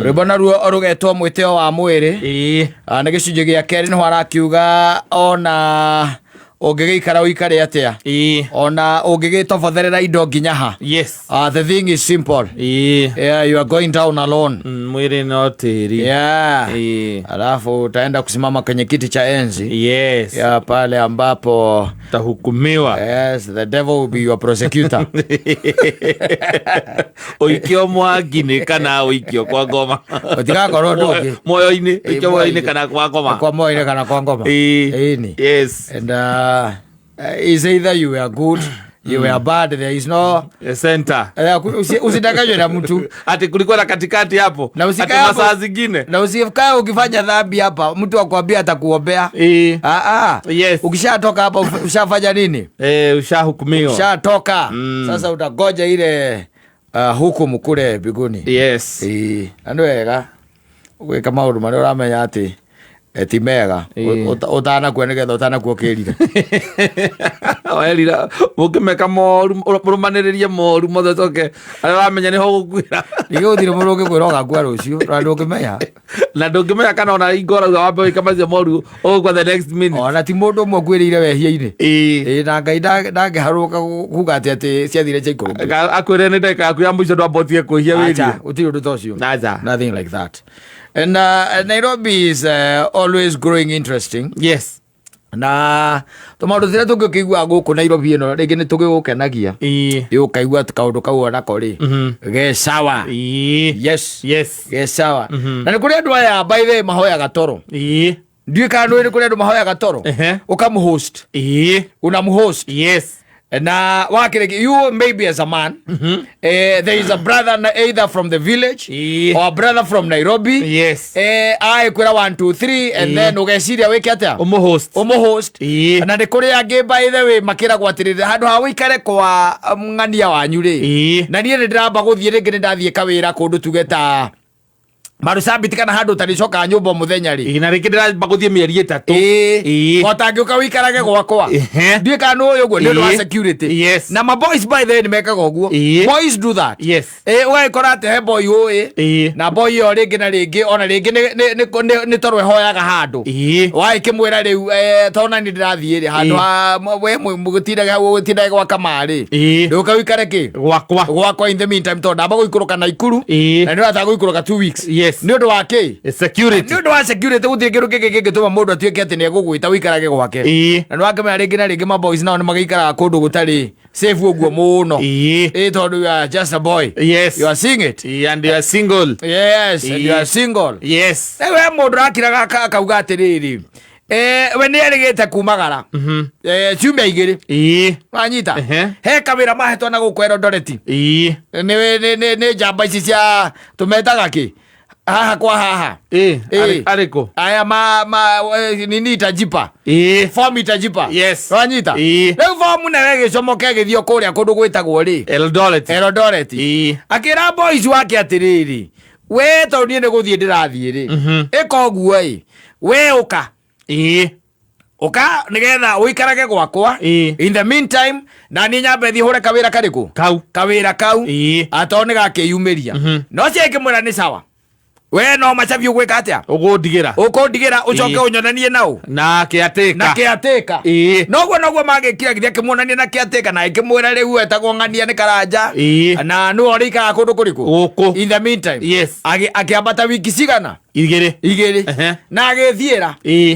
Rwĩmbo naruo rũgetwo mwĩtĩo wa mwĩrĩ. Ah, nĩ gĩcunjĩ gĩa kerĩ, nĩho arakiuga ona ũngĩgĩikara ũikare atĩa, ona ũngĩgĩtobotherera indo nginya ha, the thing is simple. Yeah, you are going down alone. Mwĩrĩ no tĩri. Alafu utaenda kusimama kwenye kiti cha enzi, yeah, pale ambapo tahukumiwa. Yes, the devil will be your prosecutor. Ũikio mwaki-inĩ kana ũikio kwa ngoma. Ũtigakorwo ũndũ ũngĩ. Muoyo-inĩ, ũikio muoyo-inĩ muoyo-inĩ. Kana kwa ngoma. Kwa moyo kana kwa ngoma. Ĩni. And is either you were good, you were bad, there is no Center. Usidanganywe na mtu. Ati kulikuwa na katikati hapo. Na usikae Ati hapo. masaa zingine. Na usikae ukifanya dhambi hapa mtu akwambia atakuombea. Ah, ah. Ukishatoka hapa ushafanya nini? Ushahukumiwa. Ushatoka. Sasa utagoja ile hukumu kule mbinguni. Ĩĩ, na nĩ wega gwĩka maũndũ marĩa ũramenya atĩ ti mega ũtanakua, nĩgetha ũtanakua ũkĩrire. Werira mũngĩmeka moru, mũrũmanĩrĩrie moru mothe, ũcoke arĩa ũramenya nĩho ũgũkuĩra. Ningĩ gũtirĩ mũndũ ũngĩkwĩra ũgakua rũciũ na ndũngĩmenya. Na ndũngĩmenya kana ona hingo ũrauga wambe wĩke macio moru, ũgũkua the next minute. Ona ti mũndũ ũmwe ũkuĩrĩire wehia-inĩ. Ĩĩ, na Ngai ndangĩharũrũka kuga atĩ ciathire ciaikũrũkire. Akwĩre nĩ ndagĩka yaku ya mũico, ndwambotie kwĩhia Acha, wĩrie. gũtirĩ ũndũ ta ũcio. Acha. Nothing like that. And Nairobi is always growing interesting. Na tũmaũndũ tũrĩa tũngĩkĩigua gũkũ Nairobi ĩno rĩngĩ nĩ tũgĩgũkenagia. Ĩ ũkaigua atĩ kaũndũ kau onako rĩ ge sawa. Yes, ge sawa. Na nĩ kũrĩ andũ aya, by the way, mahoyaga toro. Ndiũĩ kana nĩ kũrĩ andũ mahoyaga toro. Ũkamũhost. Unamhost. Na wakĩrĩki, you maybe as a man, there is a brother either from the village or a brother from Nairobi, aĩkwĩra 1 2 3 and then ũgeciria wĩke atĩa? Ũmũhost. Ũmũhost. Na nĩ kũrĩ angĩ, by the way, makĩragwo atĩrĩrĩ, handũ ha ũikare kwa ng'ania wanyu rĩ, na niĩ nĩ ndĩramba gũthiĩ rĩngĩ, nĩ ndathiĩ kawĩra kũndũ tuge ta Marsabit kana handũ ũtarĩcokaga nyũmba o mũthenya rĩ. Na rĩngĩ ndĩramba gũthiĩ mĩeri 3. Otangĩũka wĩikarage gwakwa. Ndiũĩ kana nĩ ũyũ ũguo nĩ ũndũ wa security. Na ma boys, by the way, nĩ mekaga ũguo. Boys do that. Ũgagĩkora atĩ he boy ũĩ, na boy ĩyo rĩngĩ na rĩngĩ ona rĩngĩ nĩ toro ĩhoyaga handũ. Wagĩkĩmwĩra rĩu, tondũ nani ndĩrathiĩ rĩ handũ ha we mũgĩtindage hau, ũgĩtindage gwa kamarĩ, rĩu ũikare kĩ? Gwakwa. Gwakwa in the meantime, tondũ ndamba gũikũrũka Naikuru, na nĩ ũrataka gũikũrũka 2 weeks. Nĩ ũndũ wa kĩ? Security. Nĩ ũndũ wa security. Gũtirĩ kĩndũ kĩngĩ kĩngĩtũma mũndũ atuĩke atĩ nĩ egũgwĩta ũikarage gwake. Na nĩ wakĩmenya rĩngĩ na rĩngĩ maboys nao nĩ magĩikaraga kũndũ gũtarĩ safe ũguo mũno. Ĩ tondũ you are just a boy. You are seeing it. And you are single. Yes, and you are single. Rĩu he mũndũ ũrakiraga akauga atĩrĩrĩ, we nĩ erĩgĩte kumagara ciumia 2. Wanyita? He kawĩra mahetwo na gũkũ Eldoret. Nĩ njamba ici cia tũmetaga kĩ haha kwa haha. Arĩkũ? Aya ma nini itajipa. Form itajipa. Wanyita? Rĩu fomu nawe ĩgĩcomoka ĩgĩthiĩ kũrĩa kũndũ gwĩtagwo rĩ? Eldoret. Eldoret. Akĩra boys wake atĩrĩrĩ, we tondũ niĩ nĩ gũthiĩ ndĩrathiĩ rĩ, ĩka ũguo ĩ, we ũka, ũka nĩgetha ũikarage gwakwa in the meantime, na niĩ nyambe thiĩ hũre kawĩra karĩkũ? Kau. Kawĩra kau. Atorwo nĩ gakĩyumĩria no cio ĩkĩmwĩra nĩ sawa, we no macabi ũgwĩka atĩa? Ũgũndigĩra. Ũkũndigĩra ũcoke ũnyonanie nau. Na kĩatĩka. Na kĩatĩka. Noguo noguo magĩkira githĩ akĩmuonania na kĩatĩka na ĩkĩmwĩra rĩu etagwo ng'ania nĩ karanja na nĩwe ũrĩikaraga kũndũ kũrĩkũ? Gũkũ. In the meantime. Akĩambata wiki cigana? 2. 2. Na agĩthiĩra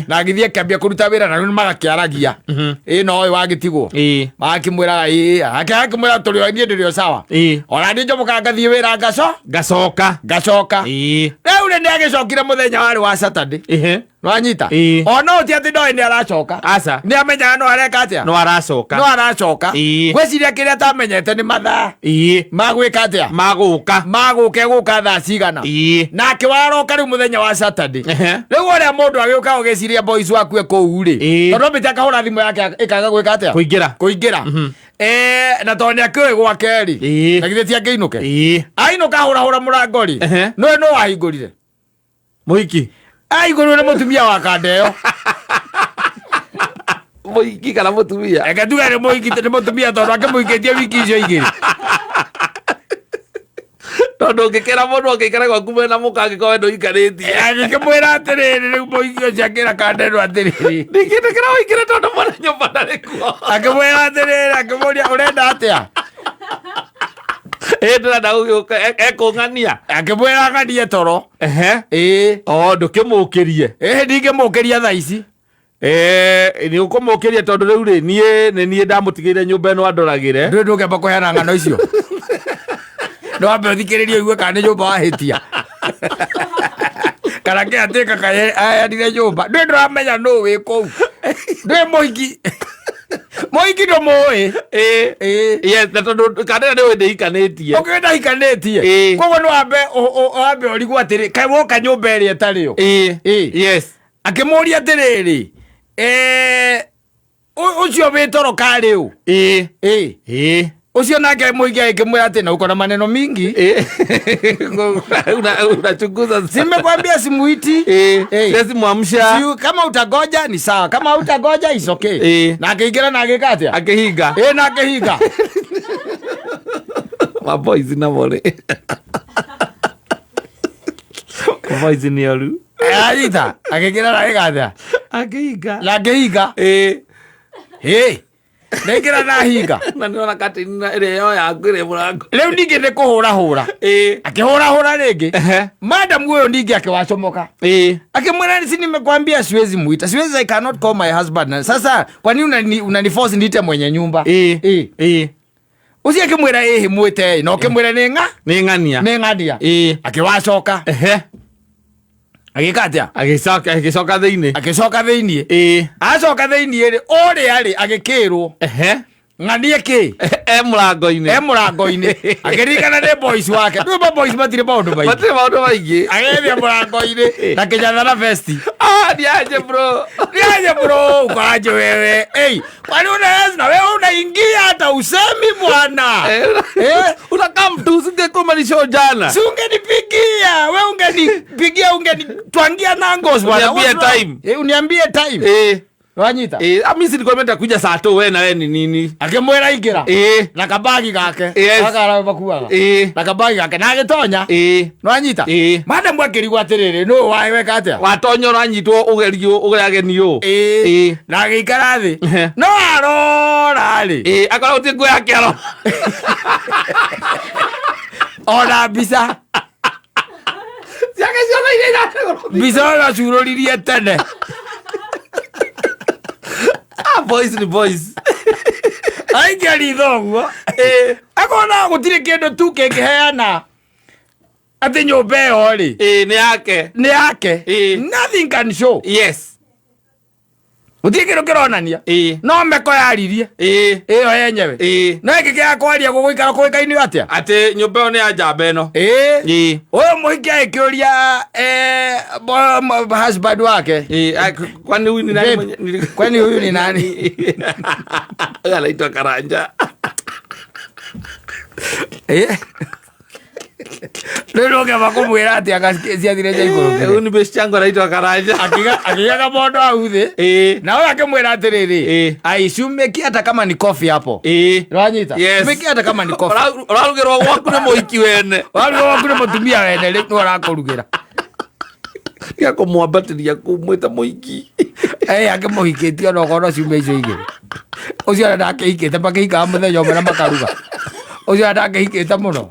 na agĩthiĩ akĩambia kũruta wĩra, na rĩu nĩmagakĩaragia ĩ no ũyũ wagĩtigwo. Magakĩmwĩraga ĩ akĩmwĩra tũrĩ o niĩ ndĩrĩ o sawa. Ona niĩ njomokaga ngathiĩ wĩra ngaco Ngacoka. Ngacoka. Rĩu rĩ nĩ agĩcokire mũthenya warĩ wa Saturday. Nwanyita? Ona ũti atĩ ndoĩ nĩ aracoka. Aca. Nĩ amenyaga no areka atĩa? No aracoka. No aracoka. Ngwĩciria kĩrĩa atamenyete nĩ mathaa magwĩka atĩa? Magũka. Magũke gũka thaa cigana. Nake waroka rĩu mũthenya wa Saturday. Rĩu ũrĩa mũndũ agĩũka ũgĩciria boys wakue kũu rĩ, tondũ ambĩte akahũra thimũ yake ĩkaga gwĩka atĩa? Kũingĩra. Kũingĩra. Na tondũ nĩ akĩũĩ gwake rĩ, na githĩ ti angĩinũke? Ainũka ahũrahũra mũrango rĩ, nĩwe no wahingũrire. Mũhiki. Aigũrwo nĩ mũtumia wa kanda ĩyo. Mũhiki kana mũtumia? Reke tuge nĩ mũhiki, nĩ mũtumia, tondũ akĩmũhikĩtie wiki icio 2. Tondũ ũngĩkĩra mũndũ angĩikara gwaku mwena mũka angĩkorwo we ndũikarĩtie. Agĩkĩmwĩra atĩrĩrĩ, rĩu mũhiki ũcio akĩra kanderwo atĩrĩrĩ, Ndingĩtĩkĩra ũingĩre tondũ mwene nyũmba ndarĩ kuo. Akĩmwĩra atĩrĩrĩ, akĩmũria, ũrenda atĩa? Ĩ, ndĩrenda gũgĩũka ekũng'ania. Akĩmwĩra ng'anie toro. Ehe. Ĩĩ. O ndũkĩmũkĩrie. Ĩhĩ, ndingĩmũkĩria thaa ici. Nĩ ũkũmũkĩria tondũ rĩu rĩ, niĩ nĩ niĩ ndamũtigĩire nyũmba ĩno andoragĩre. Ndũĩ ndũngĩamba kũheana ng'ano icio. No wambe ũthikĩrĩrie ũigue kana nĩ nyũmba wahĩtia. Kana kĩatĩka kaheanire nyũmba. Ndũĩ ndũramenya nũ wĩ kũu. Ndũĩ mũhiki. Mũhiki ndũmũĩ. Ĩĩ. Ĩĩ. Yes, na tondũ kandĩra nĩ ũĩ ndĩhikanĩtie. Ũkĩũĩ ndahikanĩtie. Ĩĩ. Koguo no wambe ũrigwo atĩrĩ, kaĩ woka nyũmba ĩrĩa ĩtarĩ yo. Ĩĩ. Ĩĩ. Yes. Akĩmũria atĩrĩrĩ, ũcio wĩ toro karĩ ũ? Ĩĩ. Ĩĩ. Ĩĩ. Ũcio nake mũingĩ agĩkĩmwĩra atĩ na uko na maneno mingi. Ĩĩ. Unachunguza. Simekwambia simuiti. Ĩĩ. Ĩĩ. Siwezi muamsha. Siu, kama utagoja ni sawa, kama utagoja is okay. Ĩĩ. Na akĩingĩra na agĩka atĩa? Akĩhinga. Ĩĩ, na akĩhinga. Maboys namo rĩ. Maboys nĩ oru. Anyita, akĩingĩra na agĩka atĩa? Akĩhinga. Na akĩhinga. Ĩĩ. Ĩĩ. Ndaingĩra na hinga. Na nĩona katini ĩrĩa yoya ĩrĩ mũrango. Rĩu ningĩ nĩ kũhũrahũra. Ĩĩ. Akĩhũrahũra rĩngĩ. Ehe. Madam huyo ningĩ akĩwacomoka. Ĩĩ. Akimwona si nimekwambia siwezi muita. Siwezi, I cannot call my husband. Na sasa kwa nini unaniforce niite mwenye nyumba? Ĩĩ. Ĩĩ. Ĩĩ. Ucio akimwira ĩhĩ mwĩte na ũkĩmwĩra nĩ ng'a? Nĩ ng'ania. Nĩ ng'ania. Ĩĩ. Akĩwacoka. Ehe. Agĩka atĩa? Agĩcoka agĩcoka thĩinĩ. Agĩcoka thĩinĩ. Ĩĩ. Acoka thĩinĩ rĩ, ũrĩa rĩ agĩkĩrwo. Ehe. Ng'anie kĩ? E mũrango-inĩ. E mũrango-inĩ. Akĩririkana nĩ boys wake. Ndũĩ ma boys matirĩ maũndũ maingĩ. Matirĩ maũndũ maingĩ. Agĩthiĩ mũrango-inĩ na kĩnyatha na vesti. Ah, niaje bro. Niaje bro, uko aje wewe? Ei, kwani unaweza na wewe unaingia hata usemi bwana. Eh? Unakaa mtu usingekumanisha jana. Si ungenipigia, wewe ungenipigia, ungenitwangia nangos bwana. Uniambie What's wrong? time. Uniambie time. Wanyita. Mimi si nilikuwa nimeenda kuja saa 2 wewe na wewe ni nini? Akimwĩra ingĩra. Na kabagi gake. Yes. Gaka makuaga. Na kabagi gake na agĩtonya. Nwanyita. Madam akĩrigwo atĩrĩrĩ, nũ waweka atĩa? Watonya ũranyitwo ũgerio ũgageni ũ. Na agĩikara thĩ. No arora rĩ. Akorwo gũtirĩ nguo yake aro. Ona mbica. Ciake ciothe iria irategũrwo. Mbica ĩyo acurũririe tene. Ah, boys ni boys. Aikia ritho ũguo. Akona gũtirĩ kĩndũ tu kĩngĩheana atĩ nyũmba ĩyo rĩ. Nĩ yake. Nĩ yake. Nothing can show. Yes. Gũtirĩ kĩndũ kĩronania. No meko yaririe. Ĩyo yenyewe. No ĩngĩ kĩa kwaria gũgũikara kũĩkaine atĩa? Atĩ nyũmba ĩyo nĩ ya njamba ĩno. Ũyũ mũhiki agĩkĩũria, husband wake. Kwani huyu ni nani Babe, mwenye- kwani huyu ni nani? Huyu anaitwa Karanja. Rĩu no kĩamba kũmwĩra atĩ anga ciathire cia igũrũ. Huyu ni best yangu anaitwa Karanja. Akiga kamondo hau thĩ. Na huyu akĩmwĩra atĩrĩrĩ, ai, si umekia hata kama ni coffee hapo. Ũranyita? Yes. Umekia hata kama ni coffee. Ũrarugĩrwo gwaku nĩ mũhiki wene. Ũrarugĩrwo gwaku nĩ mũtumia wene, rĩu nĩwe ũrakũrugĩra. Tiga kũmwambatĩria kũu mwĩta mũhiki. Akĩmũhikĩtie ona okorwo no ciumia icio igĩrĩ. Ũcio ona ndakĩhikĩte, makĩhikaga mũthenya ũmwe na makaruga. Ũcio ona ndakĩhikĩte mũno.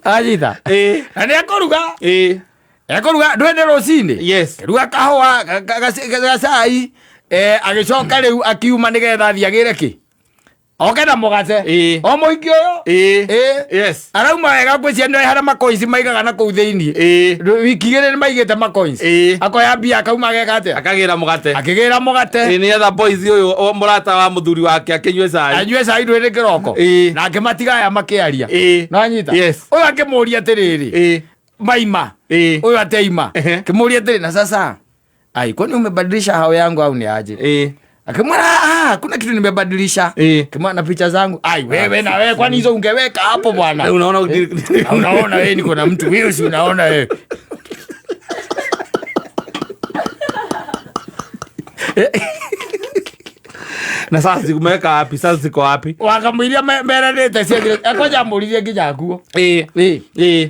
Anyita? Na nĩ ekũruga. Ekũruga, ndũĩ nĩ rũcinĩ? Yes. Akĩruga kahũa, gacai, agĩcoka rĩu akiuma nĩgetha athiĩ agĩre kĩ? Oke na mũgate. O mũhiki ũyũ? Yes. Arauma wega ngwĩciria nĩ harĩa macoins maigaga na kũu thĩiniĩ. Wiki igĩrĩ nĩ maigĩte macoins. Akoya mbia akauma ageka atĩa? Akagĩra mũgate. Akĩgĩra mũgate. Nĩgetha boys ũyũ, o mũrata wa mũthuri wake akĩnyue cai. Anyue cai ndũĩ nĩ kĩroko. Na akĩmatiga aya makĩaria. Nĩwanyita? Yes. Ũyũ akĩmũria atĩrĩrĩ. Maima. Ũyũ ateima. Akĩmũria atĩrĩ, na sasa? Ai, kwani umebadilisha hao yangu au ni aje? Akimwona, kuna kitu nimebadilisha. Akimwona na picha zangu. Ai, wewe na wewe kwani hizo ungeweka hapo bwana? Unaona Unaona wewe niko na mtu, wewe si unaona wewe. Na sasa zimeweka wapi? Sasa ziko wapi? Wakamwiria meranĩte ciathire akwanja amũririe nginya nguo. Ĩĩ. Ĩĩ. Ĩĩ.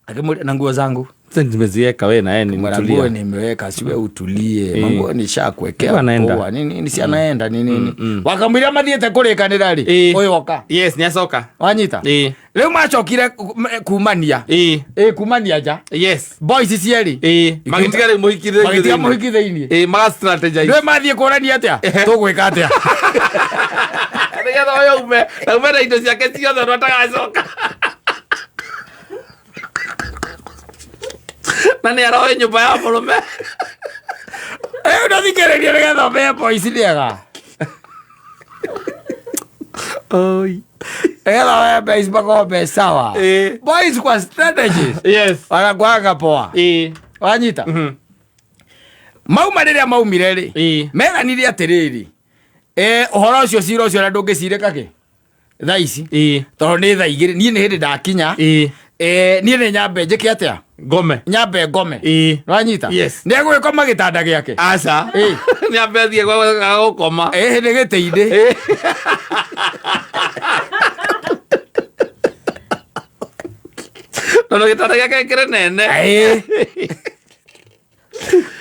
Akĩmũria na nguo zangu. Sasa nimeziweka we na yeye Mara nguo nitulia. nimeweka siwe utulie manguo nishakuwekea Ndio anaenda. poa nini nini si anaenda nini nini wakamwira mathiĩte kũrĩkanĩra rĩ Ĩĩ. ũyũ oka Yes, nĩ acoka. wanyita Ĩĩ. rĩu macokire kumania Ĩĩ. ĩ kumania nja Yes. boys cierĩ Ĩĩ. Magĩtiga rĩu mũhiki thĩinĩ. magĩtiga mũhiki thĩinĩ Ĩĩ, maga strategize. rĩu mathiĩ kũrania atĩa tũgwĩka atĩa Nĩgetha ũyũ aume, na aume na indo ciake ciothe na atagacoka. Na nĩ aroĩ nyũmba ya mũrũme. Rĩu ndathikĩrĩria nĩgetha ũmenye boys nĩega. Oi. Nĩgetha ũmenye boys makorwo me sawa. Ĩĩ. Boys kwa strategies Yes. wanakwanga poa. Ĩĩ. Wanyita mauma rĩrĩa maumire rĩ Ĩĩ. meranire atĩrĩrĩ ũhoro ũcio cira ũcio na ndũngĩcirĩka kĩ thaa ici Ĩĩ. tondũ nĩ thaa 2 niĩ nĩ hĩndĩ ndakinya. Ĩĩ. Niĩ nĩ nyambe njĩke atĩa? Ngome. Nyambe ngome. Ĩĩ. Wanyita? Yes. Nĩ egũgĩkoma gĩtanda gĩake? Aca. Ĩĩ. Nĩ ambe athiĩ gwa gũkoma. Ĩĩ nĩ gĩtĩ-inĩ. Ĩĩ. Tondũ gĩtanda gĩake kĩrĩ nene. Ĩĩ.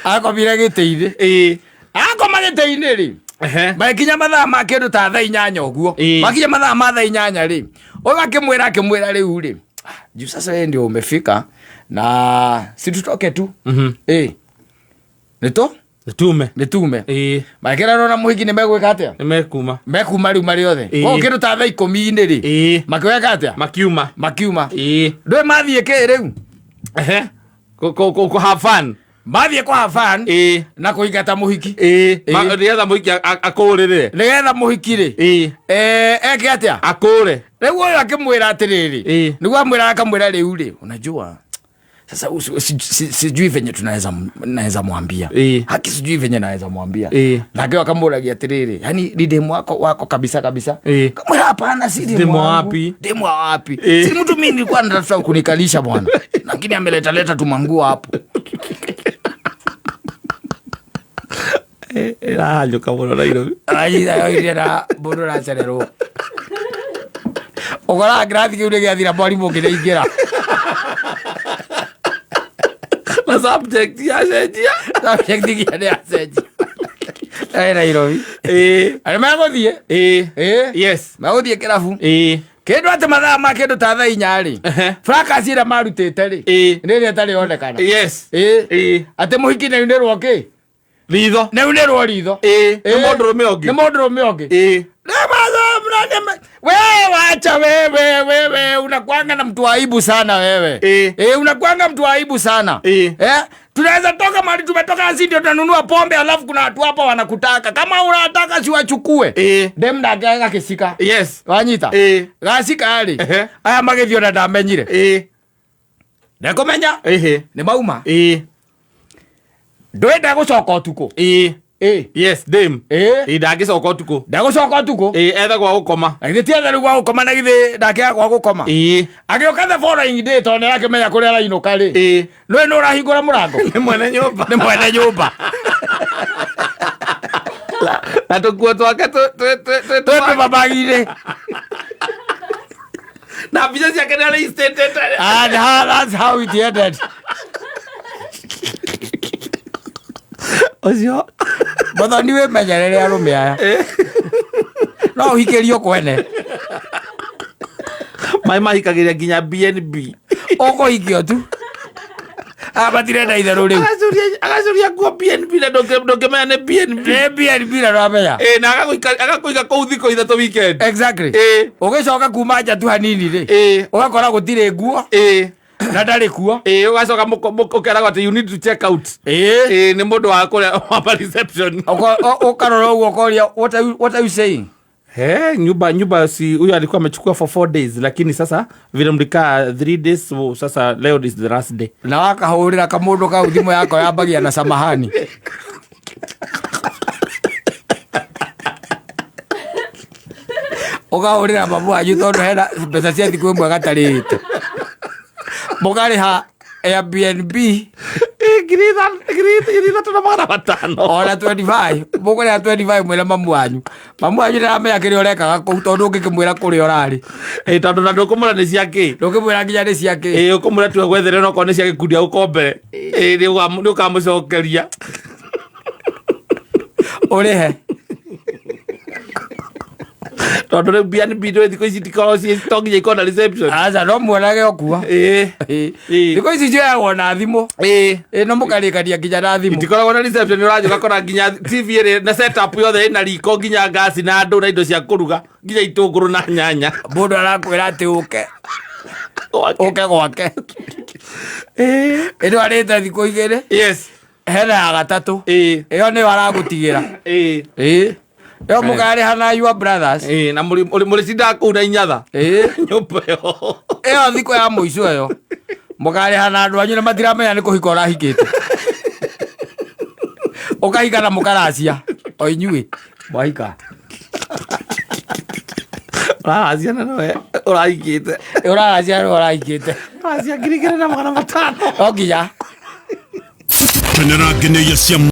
Akomire gĩtĩ-inĩ. Ĩĩ. Akoma gĩtĩ-inĩ rĩ. Ehe. Magĩkinya mathaa ma kĩndũ ta thaa 8 ũguo. Ĩĩ. Makinya mathaa ma thaa 8 rĩ. Ũyũ akĩmwĩra rĩu rĩ. Juu sasa wewe ndio umefika na si tutoke tu. Ĩĩ. Nĩ Tume. nĩ tume. Ĩĩ. Makĩrerwo na mũhiki nĩ megwĩka atĩa? Nĩ mekuma. Mekuma rĩu marĩ othe. Ĩĩ. Koguo kĩndũ ta thaa 10-inĩ rĩ. Ĩĩ. Makĩweka atĩa? Makiuma. Makiuma. Ĩĩ. Ndũĩ mathiĩ kĩ rĩu? Ehe. Kũ have fun. Mathiĩ kwa have fun Ĩĩ. na kũingata mũhiki. Ĩĩ. Ĩĩ. Nĩgetha mũhiki akũrĩrĩre. Nĩgetha mũhiki rĩ. Ĩĩ. Eke atĩa? Akũre. Rĩu ũyũ akĩmwĩra atĩrĩrĩ. Ĩĩ. Nĩguo amwĩra akamwĩra rĩu rĩ, unajua sasa sijui venye tunaweza naweza mwambia. Ĩĩ. Haki sijui venye naweza mwambia. Ĩĩ. Nake akamũragia atĩrĩrĩ, yani ni demu wako kabisa kabisa. Ĩĩ. Kamwĩra hapana, si demu Demu wangu. wapi? Demu wa wapi? Ĩĩ. Si mtu mimi nilikuwa natafuta kunikalisha bwana. Lakini ameleta leta tumanguo hapo. Ĩrahanyũka mũno Nairobi. Aira na mũndũ ũracererwo. Ũkoraga kĩrathi kĩu nĩgĩathira mwarimũ ũngĩ nĩaingĩra. Na subject yacenjia. Subject nginya nĩyacenjia. Ĩ Nairobi. Ĩĩ. Arĩa megũthiĩ. Ĩĩ. Ĩĩ. Yes. Megũthiĩ kĩrabu. Ĩĩ. Kĩndũ atĩ mathaa ma kĩndũ ta thaa 4 rĩ. Ehe. Fracas ĩrĩa marutĩte rĩ. Ĩĩ. Nĩ ĩrĩa ĩtarĩ yonekana. Yes. Ĩĩ. Ĩĩ. Atĩ mũhiki nĩaunĩrwo kĩ? Ritho. Nĩaunĩrwo ritho. Ĩĩ. Nĩ Ĩĩ. mũndũrũme ũngĩ. Nĩ mũndũrũme ũngĩ. Ĩĩ. Wewe wacha wewe wewe unakuanga na mtu wa aibu sana wewe. Eh. Eh, unakuanga mtu wa aibu sana. Eh. Eh, tunaweza toka mahali tumetoka si ndio tunanunua pombe alafu kuna watu hapa wanakutaka. Kama unataka si wachukue. Eh. Dem ndake gakicika. Yes. Wanyita. Eh. Gacika rĩ. Ehe. Aya magĩthiĩ ona ndamenyire. Ĩĩ. Ndekũmenya Ĩhĩ. nĩ mauma. Ĩĩ. Ndũĩ ndegũcoka ũtukũ. Ĩĩ. Ĩĩ. Yes, dame. Ĩĩ. Ĩĩ ndangĩcoka ũtukũ. Ndegũcoka ũtukũ. Ĩĩ etha gwa gũkoma. Na githĩ ti etha rĩu gwa gũkoma na githĩ ndakĩaga gwa gũkoma. Ĩĩ. Agĩũka the following day tondũ nĩarakĩmenya kũrĩa arainũka rĩ. Ĩĩ. Nĩwe nĩ ũrahingũra mũrango? Nĩ mwene nyũmba. Nĩ mwene nyũmba. Na tũkuo twake Twĩ mabagi-inĩ. Na mbica ciake nĩ arĩicĩtĩte. And that's how it ended. Ũcio. Mũthoni wĩmenyerere arũme aya. No ũhikĩrio kwene. Maĩ mahikagĩria nginya BNB. Ũkũhikio tu. Aya matirenda itherũ rĩu. Agacuria nguo BNB na ndũngĩmenya nĩ BNB. Nĩ BNB na ndũramenya. Ĩĩ na agakũiga kũu thikũ 3 weekend. Exactly. Ĩĩ. Ũgĩcoka kuma nja tu hanini rĩ. Ĩĩ. Ũgakora gũtirĩ nguo Ĩĩ. na ndarĩ kuo. Ĩĩ ũgacoka ũkeragwo atĩ you need to check out. Ĩĩ. Ĩĩ nĩ mũndũ wa kũrĩa wa reception. Ũkarora ũguo ũkoria what are you saying? He, nyumba si huyo alikuwa amechukua for 4 days lakini sasa vile mlikaa 3 days so sasa leo is the last day. Na wakahũrĩra kamũndũ kau thimũ yako yambagia na samahani. Ũkahũrĩra mamu wanyu tondũ hena mbeca cia thikũ ĩmwe gatarĩte. Mũkarĩha Airbnb Ĩĩ 3500. Ona 25 mũkũrĩha 25, mwĩre mamu wanyu, mamu wanyu ndaramenya kĩrĩa ũrekaga kũu, tondũ ũngĩkĩmwĩra kũrĩa ũrarĩ. Ĩ, tondũ na ndũkũmwĩra nĩ cia kĩ. Ndũngĩmwĩra nginya nĩ cia kĩ. Ĩ, ũkũmwĩra tu agwethere, no korwo nĩ cia gĩkundi agũkombere. Ĩ, nĩ ũkamũcokeria. Ũrĩhe. Tondũ rĩu B&B ndũĩ thikũ ici itikoragwo to nginya ikorwo na reception. Aca, no muonage okua. Ĩ. Ĩ. Thikũ ici cioyagwo na thimũ. Ĩ. Ĩ, no mũkarĩkania nginya na thimũ. Itikoragwo na reception, ũrathiĩ ũgakora nginya TV ĩrĩ na setup yothe, ĩna riko, nginya ngasi na andũ na indo cia kũruga, nginya itũngũrũ na nyanya. Mũndũ arakwĩra atĩ ũke. Gwake. Ũke gwake. Ĩ. Ĩno arĩte thikũ 2. Hena ya gatatũ. Ĩyo nĩyo aragũtigĩra. Ĩ, ĩyo mũkarĩha na your brothers. Ĩ, na mũrĩcindaga kũu na inyatha. Nyũmba ĩyo. Ĩyo thikũ ya mũico ĩyo mũkarĩha na andũ anyu na matiramenya nĩ kũhika ũrahikĩte, ũkahika na mũkaracia o inyuĩ mwahika. Ũraracia na nowe ũrahikĩte. Ũraracia nĩ ũrahikĩte. Ũraracia 2500. No nginya. Kenera ngeneia cia.